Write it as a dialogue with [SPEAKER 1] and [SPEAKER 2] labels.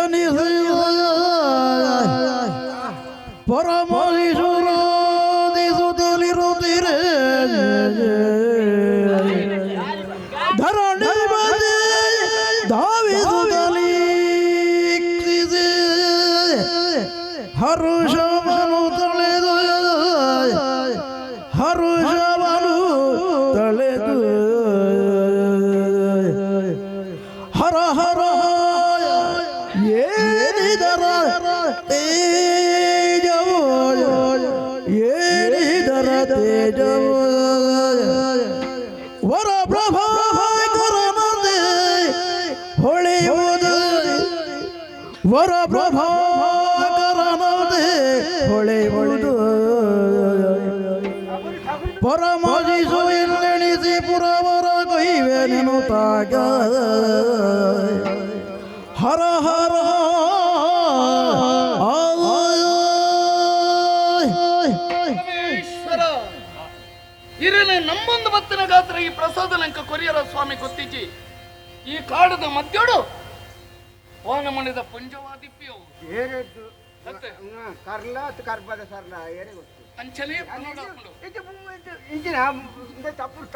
[SPEAKER 1] ಜನಿಸಿ ಪರಮಶಿಶುರೋದಿಸುತ್ತಲಿರುತ್ತೀರೆ. ಧರಣಿ ಮಧ್ಯೆ ಧಾವಿಸುತ್ತಲೀಕ್ಷಿಸಿ ಹರುಷವನು ತಳೆದು, ಹರುಷವನು ತಳೆದು, ಹರ ಹರ ಏನಿದರ ತೇಜವು, ಏನಿದರ ತೇಜವು? ವರ ಪ್ರಭಾಕರನಂತೆ ಹೊಳೆಯುವುದು, ವರ ಪ್ರಭಾಕರನಂತೆ ಹೊಳೆಯುವುದು. ಪರಮಶಿಶು ಎಂದೆಣಿಸಿ ಪುರವರ ಕೊಯ್ವೆನೆನುತ್ತಾಗ ಹರ ಹರ.
[SPEAKER 2] ಪರಮೇಶ್ವರ, ಇರಲಿ ನಮ್ಮೊಂದು ಬತ್ತಿನ ಗಾತ್ರ ಈ ಪ್ರಸಾದ ಲಂಕ ಕೊರಿಯರ ಸ್ವಾಮಿ ಗೊತ್ತಿಜ್ಜಿ. ಈ ಕಾಡದ ಮಧ್ಯೋಡು ಓನ ಮಣಿದ ಪುಂಜವಾದಿಪ್ಪಿಯವು.
[SPEAKER 3] ಏರೆದ್ದು?
[SPEAKER 2] ಮತ್ತೆ?
[SPEAKER 3] ಕರ್ಲ ಕರ್ಬದ ಸರ್ಲ ಏರೆ ಗೊತ್ತು.
[SPEAKER 2] ಅಂಚನೆ ಪುನೋಡಾಪುಂಡು.
[SPEAKER 3] ಇದು ಇಂಜಿನ ತಪ್ಪು.